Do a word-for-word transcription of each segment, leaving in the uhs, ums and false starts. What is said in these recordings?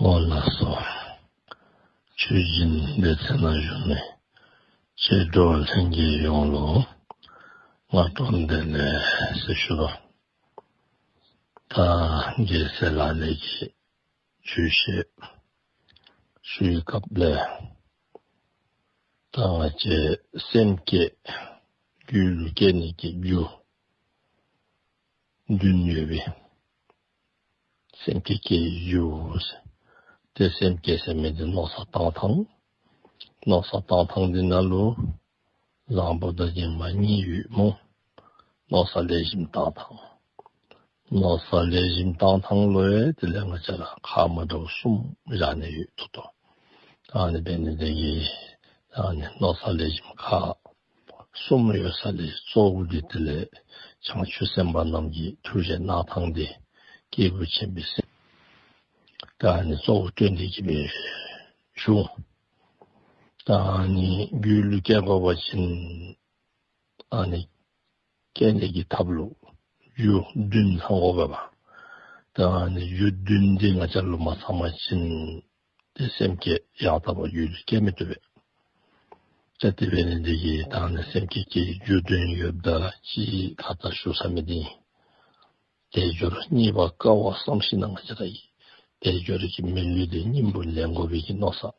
འོ་ལགས་སོ། ཆོས་སྦྱིན་སྡེ་ཚན་ནང་བཞུགས་མི་ཆོས་གྲོགས་ལྷན་རྒྱས་ཡོངས་ལུ་སྔ་དྲོ་བདེ་ལེགས་ཟེར་ཞུ་དོ། ད་རྒྱལ་སྲས་ལག་ལེན་གྱི་ཆོས་བཤད་ཞུ་བའི་སྐབས་ལས་ད་ང་བཅས་སེམས་བསྐྱེད་རྒྱུད་ལུ་སྐྱེ་ནི་གི་རྒྱུ་བདུན་ཡོད་པས། སེམས་བསྐྱེད་ཀྱི་རྒྱུ་ཟེར། ཏེ་སེམས་བསྐྱེད་ཟེར་མི་འདི་མནོ་བསམ་བཏང་ཐངས། མནོ་བསམ་བཏང་ཐངས་འདི་ནང་ལུ་བཟང་པོ་དང་ངན་པ་གཉིས་ཡོད་སྨོ། མནོ་བསམ་ལེགས་ཤོམ་བཏང་ཐངས། མནོ་བསམ་ལེགས་ཤོམ་བཏང་ཐངས་ལུ་ཡང་དེ་ལས་ང་བཅས་ར་ཁག་མ་འདྲཝ་གསུམ་བཞག་ནི་ཡོད་དོ། ད་ཨ་ནི་འབད་ནི་དེ་གིས་ད་ཨ་ནི་མནོ་བསམ་ལེགས་ཤོམ་ཁག་གསུམ་ཡོད་ས་ལས་གཙོ་བོ་འདི་དེ་ལས་བྱང་ཆུབ་སེམས་དཔའ་རྣམས་ཀྱི་ཐུགས་རྗེ་གནང་ཐངས་འདི་སྐྱེས་བུ་ཆེན་པོའི་སེམས། ད་ཨ་ནི་གཙོ་བོ་སྟོན་ཏེ་གི་སྦེ་ཞུ། ད་ཨ་ནི་རྒྱུད་ལུ་སྐྱེ་དགོ་པ་ཅིན་ཨ་ནི་སྐྱེ་ནི་གི་ཐབས་ལུ་རྒྱུ་བདུན་ཚང་དགོ་པས། ད་ཨ་ནི་རྒྱུ་བདུན་འདི་ང་བཅས་ལུ་མ་ཚང་པ་ཅིན་ཏེ་སེམས་བསྐྱེད་ཡང་དག་པ་རྒྱུད་ལུ་སྐྱེ་མི་བཏུབ་པས། ཏེ་དེ་འབད་ནི་དེ་གིས་ད་ཨ་ནི་སེམས་བསྐྱེད་ཀྱི་རྒྱུ་བདུན་ཡོདཔ་ད་གཅིག་ད་ལྟོ་ཞུ་ཚར་མི་འདི་ཨིན། དལ་འབྱོར་རྙེད་པར་དཀའ་བ་བསམ་ཤེས་ན་ང་བཅས་ར་གིས་དལ་འབྱོར་གྱི་མི་ལུས་འདི་སྙིང་པོ་ལེན་དགོ་པའི་གི་མནོ་བསམ་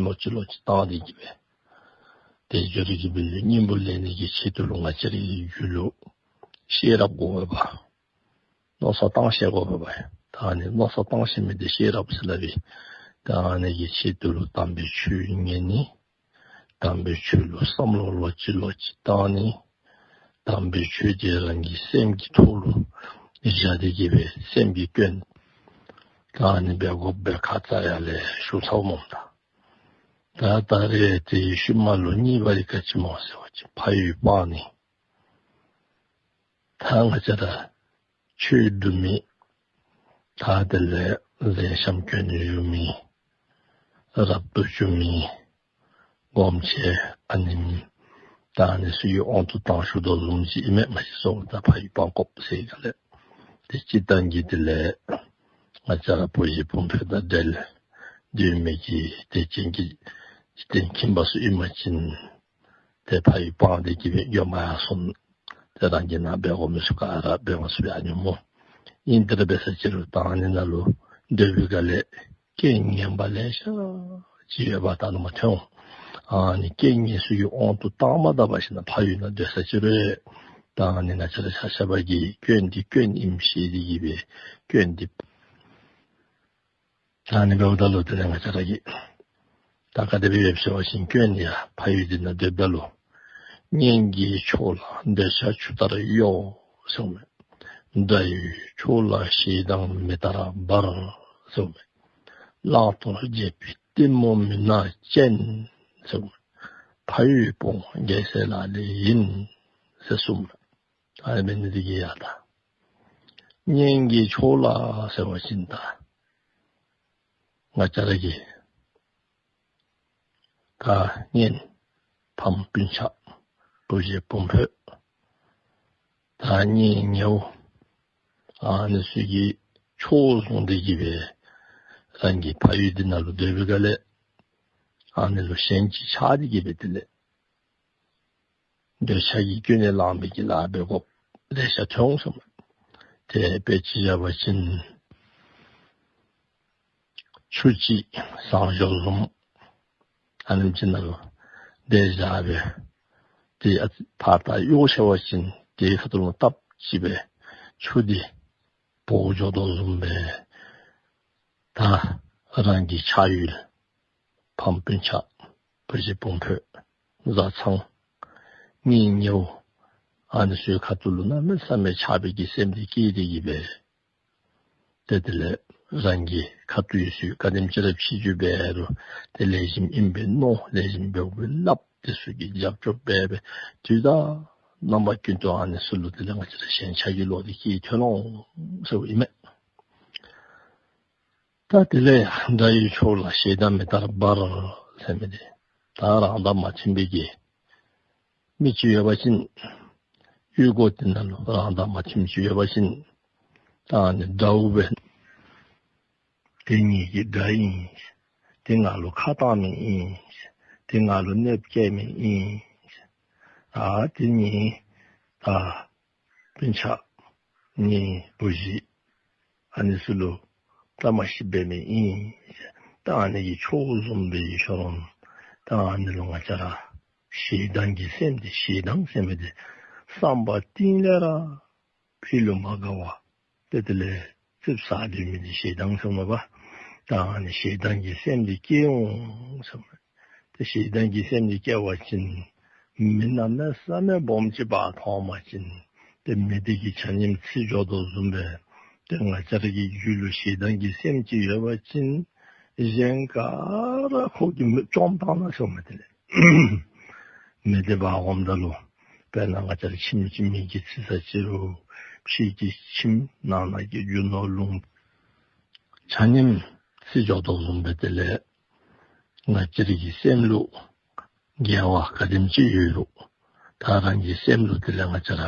ལོག་ཅི་ལོག་ཅི་བཏང་སྟེ་གི་སྦེ་དལ་འབྱོར་གྱི་མི་ལུས་སྙིང་པོ་ལེན་ནི་གི་ཆེད་དུ་ལུ་ང་བཅས་ར་གི་རྒྱུད་ལུ་ཤེས་རབ་དགོ་པས། མནོ་བསམ་བཏང་ཤེས་དགོ་པས། ད་ཨ་ནི་མནོ་བསམ་བཏང་ཤེས་མི་འདི་ཤེས་རབ་ཟེར་སླབ་ཨིན། ད་ཨ་ནི་གི་ཆེད་དུ་ལུ་དམ་པའི་ཆོས་ཉན་ནི། དམ་པའི་ཆོས་ལུ་བསམ་བློ་ལོག་ཅི་ལོག་ཅི་བཏང་ནི། དམ་པའི་ཆོས་འདི་རང་གི་སེམས་ཀྱི་ཐོག་ལུ་བཞག་སྟེ་གི་སྦེ་སེམས་ཀྱི་སྐྱོན་ད་ཨ་ནི་འབད་དགོ་པའི་ཁ་ཙ་ཡར་ལས་ཞུ་ཚརཝ་སྨོ། ད་ད་ད་རེས་དེའི་ཤུལ་མ་ལུ་གཉིས་པ་འདི་ག་ཅི་སྨོ་ཟེར་བ་ཅིན་ཕ་ཡུལ་སྤང་ནི། ད་ང་བཅས་ར་ཆོས་སྒྲུབ་མི་ད་དེ་ལས་ལེགས་ཤོམ་སྐྱོན་ཞུ་མི་རབ་ཏུ་བྱུང་མི་སྒོམ་ཆེན་ཨ་ནེམ་ད་ཨ་ནི་ཚུ་གི་དབང་དུ་བཏང་ཞུ་དོ་བཟུམ་ཅིག་ཨིན་མས། ང་བཅས་ཚུ་ད་ཕ་ཡུལ་སྤང་དགོཔ་ཟེར་ག་ལས་ཏེ་སྤྱིར་བཏང་གི་དེ་ལས་ང་བཅས་ར་བུ་གཞི་བུམོ་ཕོ་དང་འབྲེལ་སྡོད་མི་གི་དད་ཅན་གྱི་ཅིག་ཏེ་ཁྱིམ་པ་ཚུ་ཨིན་པ་ཅིན་ཏེ་ཕ་ཡུལ་སྤང་སྟེ་གི་སྦེ་མགྱོནམ་ཡར་སོང་། ཏེ་རང་གི་ནང་འབད་དགོ་མི་ཚུ་ག་ར་འབད་མ་ཚུགས་ཡར་འགྱོ་སྨོ། ཨིན་དེ་ར་འབད་ས་ཅིག་རུང་ད་ཨ་ནི་ནང་ལུ་སྡོད་པའི་སྒང་ལས་རྐྱེན་ངན་པ་ལེ་ཤ་ཅིག་ཡོདཔ་ད་ནི་མ་ཐོན། ཨ་ནི་རྐྱེན་ངན་ཚུ་གི་དབང་དུ་བཏང་མ་ད་པར་ཞིན་ན་ཕ་ཡུལ་ནང་སྡོད་ས་ཅིག་རུང་ད་ཨ་ནི་ང་བཅས་ར་ཆ་ཁྱབ་ཀྱིས་སྐྱོན་འདི་སྐྱོན་ཨིནམ་ཤེས་ཏེ་གི་སྦེ་སྐྱོན་འདི་ད་ཨ་ནི་འབདཝ་ད་ལུ་དེ་ལས་ང་བཅས་ར་གིས་ད་ག་དེ་སྦེ་ཡོདཔ་ཟེར་བ་ཅིན་སྐྱོན་འདི་ཡང་ཕ་ཡུལ་འདི་ནང་སྡོདཔ་ད་ལུ་གཉེན་གྱི་ཕྱོགས་ལ་འདོད་ཆགས་ཆུ་ལྟར་གཡོ་ཟེརཝ་མས། དགྲ་ཡི་ཕྱོགས་ལ་ཞེ་སྡང་མེ་ལྟར་འབར་ཟེརཝ་མས། བླང་དོར་བརྗེད་པའི་གཏི་མུག་མུན་ནག་ཅན་ཟེརཝ་མས། ཕ་ཡུལ་སྤོང་རྒྱལ་སྲས་ལག་ལེན་ཡིན་ཟེར་གསུངསམ་མས། ཨ་ནི་འབད་ནི་འདི་གིས་ཡང་ད་གཉེན་གྱི་ཕྱོགས་ལ་ཟེར་བ་ཅིན་ད་ང་བཅས་ར་གི་ད་གཉེན་ཕམ་སྤུན་ཆ་བུ་གཞི་བུམོ་ཕོ་ད་གཉེན་ཉེཝ་ཨ་ནི་ཚུ་གི་ཕྱོགས་བཟུང་སྟེ་གི་སྦེ་རང་གི་ཕ་ཡུལ་འདི་ནང་ལུ་སྡོད་པའི་སྒང་ལས་ཨ་ནི་ལུ་ཞེན་ཅིང་ཆགས་ཏེ་གི་སྦེ་དེ་ལས་འདོད་ཆགས་ཀྱི་ཀུན་ནས་བསླངས་པའི་གི་ལཱ་འབད་དགོཔ་ལེ་ཤ་ཐོན་འོང་ཟེརཝ་མས། དེ་དཔེ་ཅིག་བཞག་པ་ཅིན་ཆུ་ཅིག་ཟངས་གཞོང་བཟུམ་ཨ་ནེམ་ཅིག་ནང་ལུ་དེ་བཞག་སྦེ་དེ་ཨ་ཕར་ད་གཡོ་བཞག་པ་ཅིན་དེའི་ཁ་ཐུག་ལུ་སྟབས་ཅིག་སྦེ་ཆུ་འདི་བོག་འགྱོ་དོ་བཟུམ་སྦེ་ད་རང་གི་ཆགས་ཡུལ་ཕམ་སྤུན་ཆ་བུ་གཞི་བུམོ་ཕོ་བཟའ་ཚང་གཉེན་ཉེཝ་ཨ་ནི་ཚུའི་ཁ་ཐུག་ལུ་གནམ་མེད་ས་མེད་ཆགས་པའི་གི་སེམས་འདི་སྐྱེས་ཏེ་གི་སྦེ་ཏེ་དེ་ལས་རང་གི་ཁ་ཐུག་ཡོད་ཚུ་ག་དེམ་ཅིག་ར་ཕྱི་འགྱུར་འབད་རུང་ཏེ་ལེགས་ཤོམ་ཨིན་པས་མནོ། ལེགས་ཤོམ་འབདཝ་སྦེ་སླབ། དེ་ཚུ་གི་རྒྱབ་སྐྱོར་འབད་སྦེ་དུས་དང་རྣམ་པ་ཀུན་ཏུ་ཨ་ནི་ཚུ་ལུ་དེ་ལས་ང་བཅས་ར་ཞེན་ཆགས་ཀྱི་བློ་འདི་སྐྱེ་ཐོན་འོང་ཟེརཝ་ཨིན་མས། ད་དེ་ལས་དགྲ་ཡི་ཕྱོགས་ལ་ཞེ་སྡང་མེ་ལྟར་འབར་ཟེར་མི་འདི་ད་རང་དང་མ་མཐུན་པའི་གི་མི་ཅིག་ཡོད་པ་ཅིན་གཡུས་སྒོ་དེ་ནང་ལུ་རང་དང་མ་མཐུན་མི་ཅིག་ཡོད་པ་ཅིན་ད་ཨ་ནི་དགྲ་བོ་སྦེ་ དེ་ངེ་གི་དགྲ་ཨིན། དེ་ང་ལུ་ཁ་གཏང་མི་ཨིན། དེ་ང་ལུ་གནོདཔ་བཀལ་མི་ཨིན། ཨ་དེ་ངེ་ད་སྤུན་ཆ་ངེ་བུ་གཞི་ཨ་ནི་ཚུ་ལུ་བཀྲ་མ་ཤིསཔ་འབད་མི་ཨིན། ད་ཨ་ནི་གི་ཆོས་བཟུམ་སྦེ་ཤོར་འོང་། ད་ཨ་ནི་ལུ་ང་བཅས་ར་ཞེ་སྡང་གི་སེམས་འདི་ཞེ་སྡང་ཟེར་མི་འདི་བསམ་པ་གཏིང་ལས་ར་ཕྱི་ལུ་མ་དགའ་བར་ཏེ་དེ་ལས་ཙིགཔ་ཟ་སྡོད་མི་འདི་ཞེ་སྡང་ཟེར་མས་པ། ད་ཨ་ནི་ཞེ་སྡང་གི་སེམས་འདི་སྐྱེ་འོང་ཟེར་མས། ཏེ་ཞེ་སྡང་གི་སེམས་འདི་སྐྱེ་བ་ཅིན་མི་གནམ་མེད་ས་མེད་སྦོམ་ཅིག་འབག་འཐོན་པ་ཅིན་ཏེ་མི་དེ་གིས་ཆ་མཉམ་འཚིག་འགྱོ་དོ་བཟུམ་སྦེ་ཏེ་ང་བཅས་ར་གི་རྒྱུད་ལུ་ཞེ་སྡང་གི་སེམས་ཅིག་ཡོད་པ་ཅིན་གཞན་ག་ར་ཁོ་གིས་མི་བཅོམ་བཏང་ན་ཟེར་མས། དེ་ལས་མི་དེ་འབག་འོངམ་ད་ལུ་དཔེར་ན་ང་བཅས་ར་ཁྱིམ་གྱི་མི་གིས་འཚིག་ས་ཅིག་རུང་ཕྱི་གི་ཁྱིམ་ནང་ན་གི་རྒྱུ་ནོར་ལོངས་ཆ་མཉམ་འཚིག་འགྱོ་དོ་བཟུམ་སྦེ་དེ་ལས་ང་བཅས་ར་གི་སེམས་ལུ་དགེ་བ་ག་དེམ་ཅིག་ཡོད་རུང་ད་རང་གི་སེམས་ལུ་དེ་ལས་ང་བཅས་ར་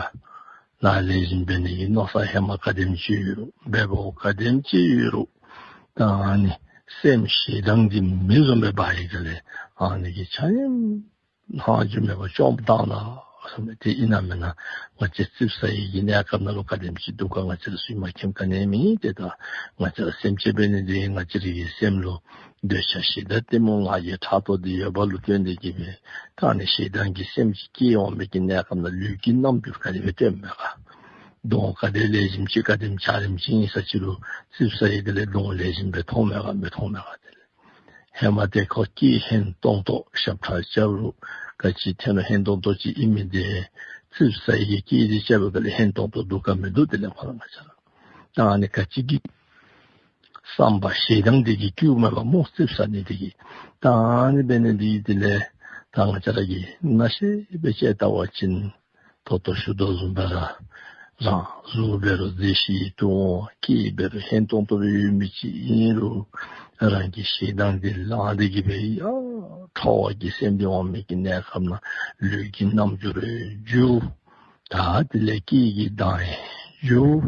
ལཱ་ལེགས་ཤོམ་འབད་ནི་གི་མནོ་བསམ་ཧེ་མ་ག་དེམ་ཅིག་ཡོད་རུང་འབདཝ་ག་དེམ་ཅིག་ཡོད་རུང་ད་ཨ་ནི་སེམས་ཞེ་སྡང་འདི་མེ་བཟུམ་སྦེ་འབར་ཡི་ག་ལས་ཨ་ནི་གིས་ཆ་མཉམ་ལྷག་རྒྱུ་མེད་པར་བཅོམ་བཏང་ལ་ཟེར་མས། དེ་ཨིན་ན་མེན་ན་ང་བཅས་ཙིགཔ་ཟ་ཡི་གི་གནས་སྐབས་ནང་ལུ་ག་དེམ་ཅིག་འདུག་ག་ང་བཅས་ར་ཚུ་མ་མཁྱེནམ་ག་ནི་མེད། ཏེ་ད་ང་བཅས་ར་སེམས་ཅན་འབད་ནི་འདི་ང་བཅས་ར་གི་སེམས་ལུ་འདོད་ཆགས་ཞེ་སྡང་གཏི་མུག་ང་རྒྱལ་ཕྲག་དོག་འདི་ཡོད་པ་ལུ་བརྟེན་ཏེ་གིས་སྦེ་ད་ཨ་ནི་ཞེ་སྡང་གི་སེམས་ཅིག་སྐྱེ་འོང་མི་གི་གནས་སྐབས་ནང་ལུས་ཀྱི་རྣམ་འགྱུར་ག་དེ་སྦེ་སྟོནམ་མས་ག། གདོང་ག་དེ་ལེགས་ཤོམ་ཅིག་ག་དེམ་འཇའ་རིསམོ་ཅིག་ཨིན་ས་ཅིག་རུང་ཙིགཔ་ཟ་ཡི་ག་ལས་གདོང་ལེགས་ཤོམ་སྦེ་མཐོངམ་མས་ག་མི་མཐོངམ་མས་ག། དེ་ལས་ཧེ་མ་ཏེ་ཁོ་སྐད་ཧན་ཏོང་ཏོ་ཞབས་ཁྲ་རྐྱབ་རུང་ག་ཅི་ཐད་ནོ་ཧན་ཏོང་ཏོ་ཅིག་ཨིན་མི་འདི་ཙིགཔ་ཟ་ཡི་གི་སྐད་འདི་རྐྱབ་པའི་སྒང་ལས་ཧན་ཏོང་ཏོ་འདུག་ག་མིན་འདུག། དེ་ལས་ཁོ་ར་ང་བཅས་ར་ད་ཨ་ནི་ག་ཅི་གི་བསམ་པ་ཞེ་སྡང་འདི་གིས་སྐྱེཝ་མས་པ་སྨོ། ཙིགཔ་ཟ་ནི་འདི་གིས། ད་ཨ་ནི་འབད་ནི་འདི་གིས་དེ་ལས་ད་ང་བཅས་ར་གིས་ནཱ་ཤེས་སྦེ་དཔྱད་བལྟ་བ་ཅིན་ད་ལྟོ་ཞུ་དོ་བཟུམ་སྦེ་ར་རང་གཟུགས་འབད་རུང་མཛེས་ཤིང་ཡིད་དུ་འོང་། སྐད་འབད་རུང་ཧན་ཏོང་ཏོ་སྦེ་ཡོད་མི་ཅིག་ཨིན་རུང་རང་གི་ཞེ་སྡང་འདི་ལངས་ཏེ་གིས་སྦེ་ཡ་ཁྲོ་བ་གི་སེམས་འདི་འོང་མི་གི་གནས་སྐབས་ནང་ལུས་ཀྱི་རྣམ་འགྱུར་འགྱུར། ད་དེ་ལས་སྐད་ཀྱི་གདངས་འགྱུར།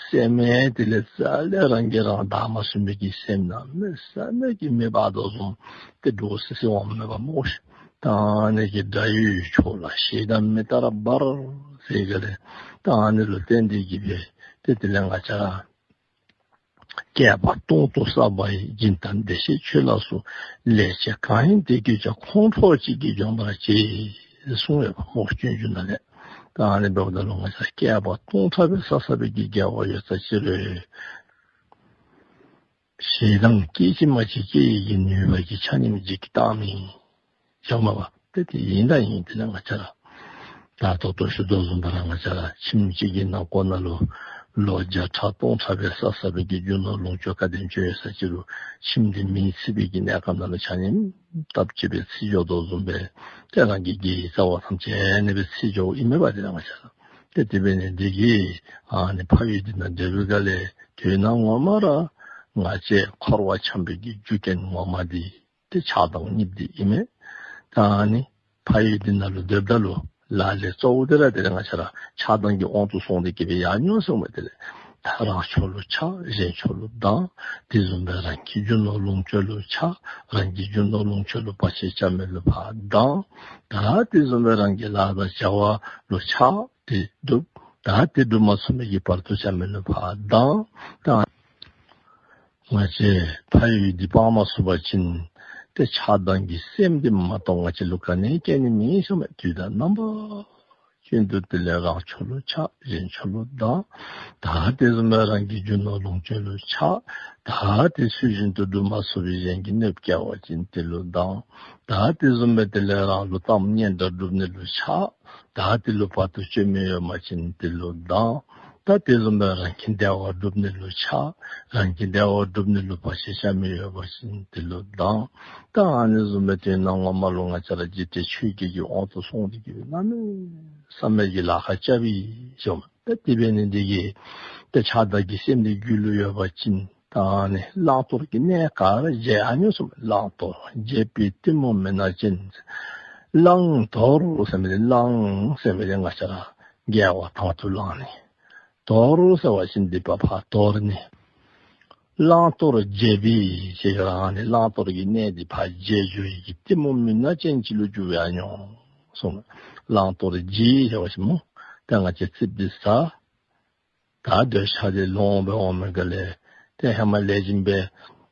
སེམས་དེ་ལས་རྩ་ལས་རང་གིས་རང་བདག་མ་བཟུང་མི་གི་སེམས་གནམ་མེད་ས་མེད་ཀྱི་མེ་འབར་དོ་བཟུམ་ཏེ་འདྲོག་སི་སི་འོངམ་མས་པ་སྨོ་ཤིག། ད་ཨ་ནི་གི་དགྲ་ཡོད་ཕྱོགས་ལ་ཞེ་སྡང་མེ་ལྟར་འབར་ཟེར་ག་ལས་ད་ཨ་ནི་ལུ་བརྟེན་ཏེ་གིས་སྦེ་ཏེ་དེ་ལས་ང་བཅས་ར་བསྐལ་པ་སྟོང་དུ་བསགས་པ་ཡི། སྦྱིན་དང་བདེ་གཤེགས་མཆོད་ལ་སོགས། ལེགས་སྤྱད་གང་ཡིན་དེ་ཀུན་ཀྱང་། ཁོང་ཁྲོ་གཅིག་གིས་འཇོམས་པར་བྱེད། གསུངས་ཡོདཔ་སྨོ་སྤྱོད་འཇུག་ནང་ལས། ད་ཨ་ནི་འབདཝ་ད་ལུ་ང་བཅས་བསྐལ་པ་སྟོང་ཕྲག་སྦེ་བསགས་བསགས་པའི་གི་དགེ་བ་ཡོད་ས་ཅིག་རུང་ཞེ་སྡང་སྐད་ཅིག་མ་གཅིག་སྐྱེ་ཡི་གི་ནུས་པ་གིས་ཆ་མཉམ་འཇིག་བཏང་མི་ཨིན། ཡོད་མས་པ། ཏེ་དེ་ཨིན་ད་ཨིན། དེ་ལས་ང་བཅས་ར་ད་ད་ལྟོ་ཞུ་དོ་བཟུམ་སྦེ་ར་ང་བཅས་ར་ཁྱིམ་གཅིག་གི་ནང་འཁོད་ནང་ལུ་ལོ་བརྒྱ་ཕྲག་སྟོང་ཕྲག་སྦེ་བསགས་བསགས་པའི་གི་རྒྱུ་ནོར་ལོངས་སྤྱོད་ག་དེམ་ཅིག་ཡོད་ས་ཅིག་རུང་ཁྱིམ་འདི་མེ་འཚིག་པའི་གི་གནས་སྐབས་ནང་ལུ་ཆ་མཉམ་སྟབས་གཅིག་སྦེ་འཚིག་འགྱོ་དོ་བཟུམ་སྦེ་ཏེ་རང་གི་དགེ་བའི་རྩ་བ་ཐམས་ཅད་ཨ་ནི་སྦེ་འཚིག་འགྱོཝ་ཨིན་མས་པ། དེ་ལས་ང་བཅས་ར་ཏེ་དེ་འབད་ནི་འདི་གིས་ཨ་ནི་ཕ་ཡུལ་འདི་ནང་སྡོད་པའི་སྒང་ལས་དོན་ངོ་མ་ར་ང་བཅས་འཁོར་བ་འཁྱམས་པའི་གི་རྒྱུ་རྐྱེན་ངོ་མ་འདི་ཏེ་ཆགས་སྡང་གཉིས་འདི་ཨིན་མས། ད་ཨ་ནི་ཕ་ཡུལ་འདི་ནང་ལུ་སྡོདཔ་ད་ལུ་ལ་ལས་གཙོ་བོ་འདི་ར་དེ་ལས་ང་བཅས་ར་ཆགས་སྡང་གི་དབང་དུ་སོང་སྟེ་གིས་སྦེ་ཡར་འགྱོ་ཟེར་མས། དེ་ལས་ད་རང་ཕྱོགས་ལུ་ཆགས་གཞན་ཕྱོགས་ལུ་སྡང་། དེ་བཟུམ་སྦེ་རང་གི་རྒྱུ་ནོར་ལོངས་སྤྱོད་ལུ་ཆགས། རང་གི་རྒྱུ་ནོར་ལོངས་སྤྱོད་ལུ་བར་ཆད་རྐྱབ་མི་ལུ་ཕར་སྡང་། ད་དེ་བཟུམ་སྦེ་རང་གི་ལཱ་དང་བྱ་བ་ལུ་ཆགས། དེ་སྒྲུབ། ད་དེ་སྒྲུབ་མ་ཚུགས་མི་གི་བར་དུ་རྐྱབ་མི་ལུ་ཕར་སྡང་། ད་ང་བཅས་ཕ་ཡུལ་འདི་སྤང་མ་ཚུགས་པ་ཅིན་ཏེ་ཆགས་སྡང་གི་སེམས་འདི་མ་གཏོགས་ང་བཅས་ལུ་ག་ནི་སྐྱེ་ནི་མེད་ཟེར་མས། དུས་དང་རྣམ་པ་ཀུན་ཏུ་དེ་ལས་རང་ཕྱོགས་ལུ་ཆགས་གཞན་ཕྱོགས་ལུ་སྡང་། ད་དེ་བཟུམ་སྦེ་རང་གི་རྒྱུ་ནོར་ལོངས་སྤྱོད་ལུ་ཆགས། ད་དེ་ཚུལ་བཞིན་དུ་སྒྲུབ་མ་ཚུགས་པའི་གཞན་གྱིས་གནོདཔ་བཀལ་བ་ཅིན་དེ་ལུ་སྡང་། ད་དེ་བཟུམ་སྦེ་དེ་ལས་རང་ལུ་གཏམ་སྙན་གྲགས་སྒྲུབ་ནི་ལུ་ཆགས། ད་དེ་ལུ་བར་དུ་གཅོད་མི་ཡོད་པ་ཅིན་དེ་ལུ་སྡང་། ད་དེ་བཟུམ་སྦེ་རང་གི་བདེ་བ་སྒྲུབ་ནི་ལུ་ཆགས། རང་གི་བདེ་བ་སྒྲུབ་ནི་ལུ་བར་ཆད་རྐྱབ་མི་ཡོད་པ་ཅིན་དེ་ལུ་སྡང་། ད་ཨ་ནི་བཟུམ་སྦེ་དོན་ངོ་མ་ལུ་ང་བཅས་ར་འཇིག་རྟེན་ཆོས་བརྒྱད་ཀྱི་དབང་དུ་སོང་སྟེ་གིས་གནམ་མེད་ས་མེད་ཀྱི་ལཱ་ཁག་རྐྱབ་ཨིན་ཟེར་མས། ད་དེ་འབད་ནི་འདི་གིས་ཏེ་ཆགས་སྡང་གི་སེམས་འདི་རྒྱུད་ལུ་ཡོད་པ་ཅིན་ད་ཨ་ནི་བླང་དོར་གྱི་གནས་ག་ར་བརྗེད་ཨ་ནི་ཟེར་མས། བླང་དོར་བརྗེད་པའི་གཏི་མུག་མེད་ན་ཅིན། བླང་དོར་ཟེར་མི་འདི་བླང་ཟེར་མི་འདི་ང་བཅས་ར་དགེ་བ་དང་དུ་བླང་ནི། དོར་ཟེར་བ་ཅིན་སྡིག་པ་ཕར་དོར་ནི། བླང་དོར་བརྗེད་པའི་ཟེར་རང་ནི་བླང་དོར་གྱི་གནས་འདི་ཕར་བརྗེད་འགྱོ་ཡི་གི་གཏི་མུག་མུན་ནག་ཅན་ཅིག་ལུ་འགྱུར་བའི་ཨ་ནི་སོང་། བླང་དོར་བརྗེད་ཟེར་བ་ཅིན་སྨོ། ཏེ་ང་བཅས་ཙིགཔ་འདི་ཟ། ད་འདོད་ཆགས་འདི་ལོང་འབད་འོང་མི་ག་ལས། ཏེ་ཧེ་མ་ལེགས་ཤོམ་སྦེ་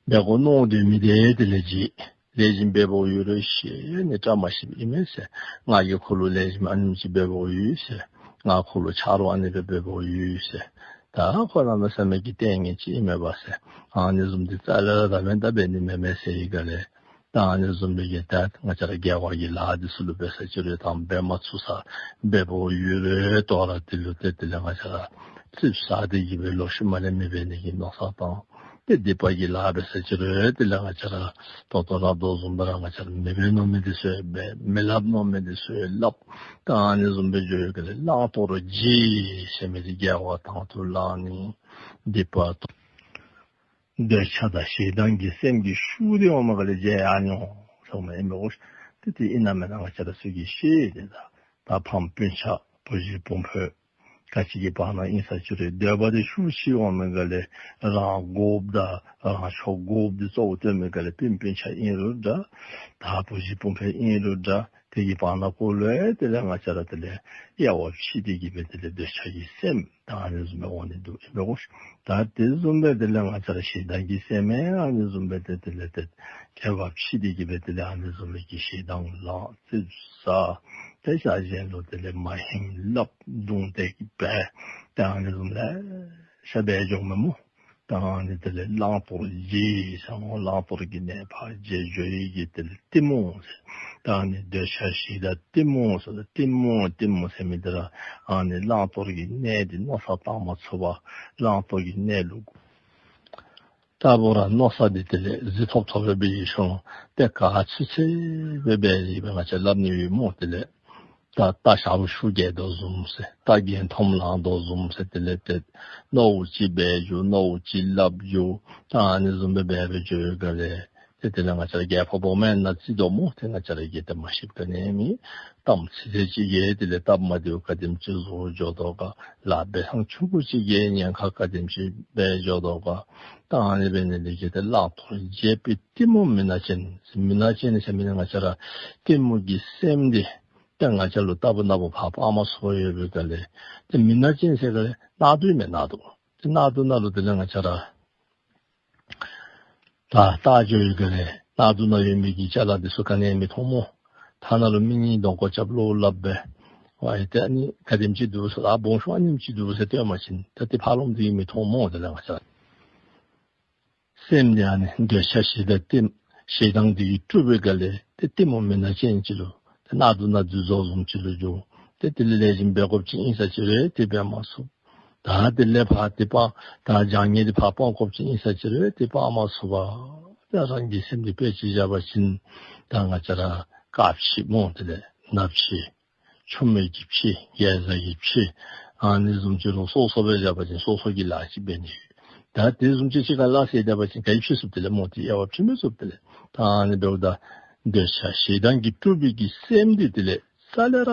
འབད་དགོ་མནོ་སྡོད་མི་འདི་དེ་ལས་བརྗེད། ལེགས་ཤོམ་འབད་བའི་ཡུལ་རེ་ཤེས་ནི་བཀྲ་མ་ཤིསཔ་ཨིན་མས་ཟེར། ང་གིས་ཁོ་ལུ་ལེགས་ཤོམ་ཨ་ནེམ་ཅིག་འབད་བའི་ཡུལ་ཟེར། ང་ཁོ་ལུ་ཆ་རོགས་ཨ་ནི་སྦེ་འབད་བའི་ཡུལ་ཟེར། ད་ཁོ་གནམ་མེད་ས་མེད་ཀྱི་ལྟས་ངན་ཅིག་ཨིན་མས་པ་ཟེར། ཨ་ནི་བཟུམ་འདི་རྩ་ལས་ར་ད་འབད་ནི་མེན་མས་ཟེར་ཡི་ག་ལས། ད་ཨ་ནི་བཟུམ་སྦེ་གི་ད་ང་བཅས་ར་དགེ་བ་གི་ལཱ་འདི་ཚུ་ལུ་འབད་ས་ཅིག་རུང་ད་འབད་མ་ཚུགས་ས་འབད་བའི་ཡུལ་རེ་དོ་ར་དེ་ལུ་ཏེ་དེ་ལས་ང་བཅས་ར་ཙིགཔ་ཟ་སྟེ་གི་སྦེ་ལོག་ཤུལ་མ་ལས་མི་འབད་ནི་གི་མནོ་བསམ་བཏང་། ཏེ་སྡིག་པ་གི་ལཱ་འབད་ས་ཅིག་རུང་དེ་ལས་ང་བཅས་ར་ད་ལྟོ་ར་དོ་བཟུམ་སྦེ་ར་ང་བཅས་ར་མི་འབད་མནོ་མི་འདི་ཚུ་འབད། མི་སླབ་མནོ་མི་འདི་ཚུ་སླབ། ད་ཨ་ནི་བཟུམ་སྦེ་འགྱོ་ཡི་ག་ལས་བླང་དོར་བརྗེད་ཟེར་མི་འདི་དགེ་བ་དང་དུ་བླང་ནི། སྡིག་པ་དང་འདོད་ཆགས་དང་ཞེ་སྡང་གི་སེམས་ཀྱི་ཤུགས་འདི་འོང་མི་ག་ལས་བརྗེད་ཡར་འོང་ཟེར་མི་ཨིན་མས་གོ། ཏེ་དེ་ཨིན་ན་མེན་ན་ང་བཅས་ར་ཚུ་གིས་ཤེས། ཏེ་ད་ད་ཕམ་སྤུན་ཆ་བུ་གཞི་སྤུན་ཕོ་ག་ཅི་གི་བར་ན་ཨིན་ས་ཅིག་རུང་འདོད་པ་འདི་ཤུགས་ཆེ་འོང་མི་ག་ལས་རང་དགོཔ་དང་རང་ཕྱོགས་དགོཔ་འདི་གཙོ་བོ་བཏོན་མི་ག་ལས་སྤུན་སྤུན་ཆ་ཨིན་རུང་འདྲ། ད་བུ་གཞི་སྤུན་ཕོ་ཨིན་རུང་འདྲ། དེ་གི་བར་ན་ཁོ་ལུ་ཡང་དེ་ལས་ང་བཅས་ར་དེ་ལས་དབྱེ་བ་ཕྱེ་སྟེ་གི་སྦེ་དེ་ལས་འདོད་ཆགས་ཀྱི་སེམས་ད་ཨ་ནི་བཟུམ་སྦེ་འོང་ནི་འདུག་ཨིན་པས་གོ། ད་དེ་བཟུམ་སྦེ་དེ་ལས་ང་བཅས་ར་ཞེ་སྡང་གི་སེམས་ཡང་ཨ་ནི་བཟུམ་སྦེ་དེ་དེ་ལས་དེ་དབྱེ་བ་ཕྱེ་སྟེ་གི་སྦེ་དེ་ལས་ཨ་ནི་བཟུམ་སྦེ་གི་ཞེ་སྡང་ལང་ཙིགཔ་ཟ། དེ་ཤ་གཞན་ལུ་དེ་ལས་མ་ཧིང་སླབ་རྡུང་རྡེག་འབད། ད་ཨ་ནི་བཟུམ་ལེ་ཤ་འབད་འགྱོཝ་མས་སྨོ། ད་ཨ་ནི་དེ་ལས་བླང་དོར་བརྗེད་ཟེར་སྨོ། བླང་དོར་གྱི་གནས་ཕར་བརྗེད་འགྱོ་ཡི་གི་དེ་ལས་གཏི་མུག་ཟེར། ད་ཨ་ནི་འདོད་ཆགས་ཞེ་སྡང་གཏི་མུག་ཟེར། གཏི་མུག་གཏི་མུག་ཟེར་མི་འདི་ར་ཨ་ནི་བླང་དོར་གྱི་གནས་འདི་མནོ་བསམ་བཏང་མ་ཚུགས་པར་བླང་དོར་གྱི་གནས་ལུ་ལྟ་བུ་ར་མནོ་བསམ་འདི་དེ་ལས་གཟི་ཐོབ་ཐོབ་སྦེ་འབད་ཡི་ཤོང་། ཏེ་ག་ཚོད་ཚོད་སྦེ་འབད་ཡི་སྦེ་ང་བཅས་སླབ་ནི་ཡོད་སྨོ། དེ་ལས་ད་རྟ་ཞག་པོ་ཤུགས་རྒྱས་དོ་བཟུམ་ཟེར། རྟ་རྒན་འཐོམ་ལང་དོ་བཟུམ་ཟེར། དེ་ལས་ཏེ་མནོཝ་ཅིག་འབད་འགྱོ་མནོཝ་ཅིག་སླབ་འགྱོ། ད་ཨ་ནི་བཟུམ་སྦེ་འབད་འབད་འགྱོ་ཡི་ག་ལས་ཏེ་དེ་ལས་ང་བཅས་ར་རྒྱལ་ཕོ་བོ་མེན་ན་ཅིག་འདུག་སྨོ། ཏེ་ང་བཅས་ར་གིས་ཏེ་མ་ཤེསཔ་ག་ནི་མེད། གཏམ་ཚིག་ཚིག་ཅིག་གིས་དེ་ལས་སྟབས་མ་བདེཝ་ག་དེམ་ཅིག་བཟོ་འགྱོ་དོ་ག། ལཱ་འབད་ཐངས་ཆུང་ཀུ་ཅིག་གིས་ཉེན་ཁ་ག་དེམ་ཅིག་འབད་འགྱོ་དོ་ག། ད་ཨ་ནི་འབད་ནི་འདི་གིས་ཏེ་བླང་དོར་བརྗེད་པའི་གཏི་མུག་མུན་ནག་ཅན། མུན་ནག་ཅན་ཟེར་མི་ནི་ང་བཅས་ར་གཏི་མུག་གི་སེམས་འདི་ཏེ་ང་བཅས་ལུ་རྟག་བུ་ན་བུ་ཕར་སྤང་མ་ཚུགས་པར་ཡོད་པའི་སྒང་ལས་ཏེ་མུན་ནག་ཅན་ཟེར་སྒང་ལས་གནག་དུང་མས། གནག་དུང་ཏེ་གནག་དུང་ནང་ལུ་དེ་ལས་ང་བཅས་ར་ད་ལྟ་འགྱོ་ཡི་ག་ལས་གནག་དུང་ནང་ཡོད་མི་གི་ཅ་ལ་འདི་ཚུ་ག་ནི་མི་མཐོང་སྨོ། ཐ་ན་ལུ་མི་གཉིས་གདོང་ཁར་རྐྱབ་བློ་སླབ་སྦེ་ཝའི་ཏེ་ཨ་ནི་ག་དེམ་ཅིག་འདུག་ཟེར་ཨ་སྦོམ་ཤོས་ཨ་ནེམ་ཅིག་འདུག་ཟེར་སྟོན་པ་ཅིན་ད་ཏེ་ཕར་ལོགམ་འདི་མི་མཐོང་སྨོ། དེ་ལས་ང་བཅས་ར་སེམས་འདི་ཨ་ནི་འདོད་ཆགས་ཞེ་སྡང་གཏི་ཞེ་སྡང་འདི་གིས་དཀྲུགས་པའི་སྒང་ལས་ཏེ་གཏི་མུག་མུན་ནག་ཅན་ཅིག་ལུ་ཏེ་གནག་དུང་ནང་འཛུལ་དོ་བཟུམ་ཅིག་ལུ་འགྱུར། ཏེ་དེ་ལས་ལེགས་ཤོམ་འབད་དགོཔ་ཅིག་ཨིན་ས་ཅིག་རུང་ཏེ་འབད་མ་ཚུགས། ད་དེ་ལས་ཕར་ཏེ་སྤང་ད་བྱང་ཉེས་འདི་ཕར་སྤང་དགོཔ་ཅིག་ཨིན་ས་ཅིག་རུང་ཏེ་སྤང་མ་ཚུགས་པར་ད་རང་གི་སེམས་འདི་དཔེ་ཅིག་བཞག་པ་ཅིན་ད་ང་བཅས་ར་དཀར་ཕྱེ་སྨོ། དེ་ལས་ནག་ཕྱེ་ཆུམ་གྱི་ཕྱེ་གེ་ཛ་གི་ཕྱེ་ཨ་ནི་བཟུམ་ཅིག་ལུ་སོ་སོ་སྦེ་བཞག་པ་ཅིན་སོ་སོ་གི་ལཱ་ཅིག་འབད་ནི་ཡོད། ད་དེ་བཟུམ་ཅིག་ཅིག་ཁར་ལཱ་ཟེར་བཞག་པ་ཅིན་ག་ཡི་ཕྱེ་ཚུགས། དེ་ལས་སྨོ་ཏེ་དབྱེ་བ་ཕྱེ་མི་ཚུགས། དེ་ལས་ད་ཨ་ནི་འབདཝ་ད་འདོད་ཆགས་ཞེ་སྡང་གིས་དཀྲུགས་པའི་གི་སེམས་འདི་དེ་ལས་རྩ་ལས་ར་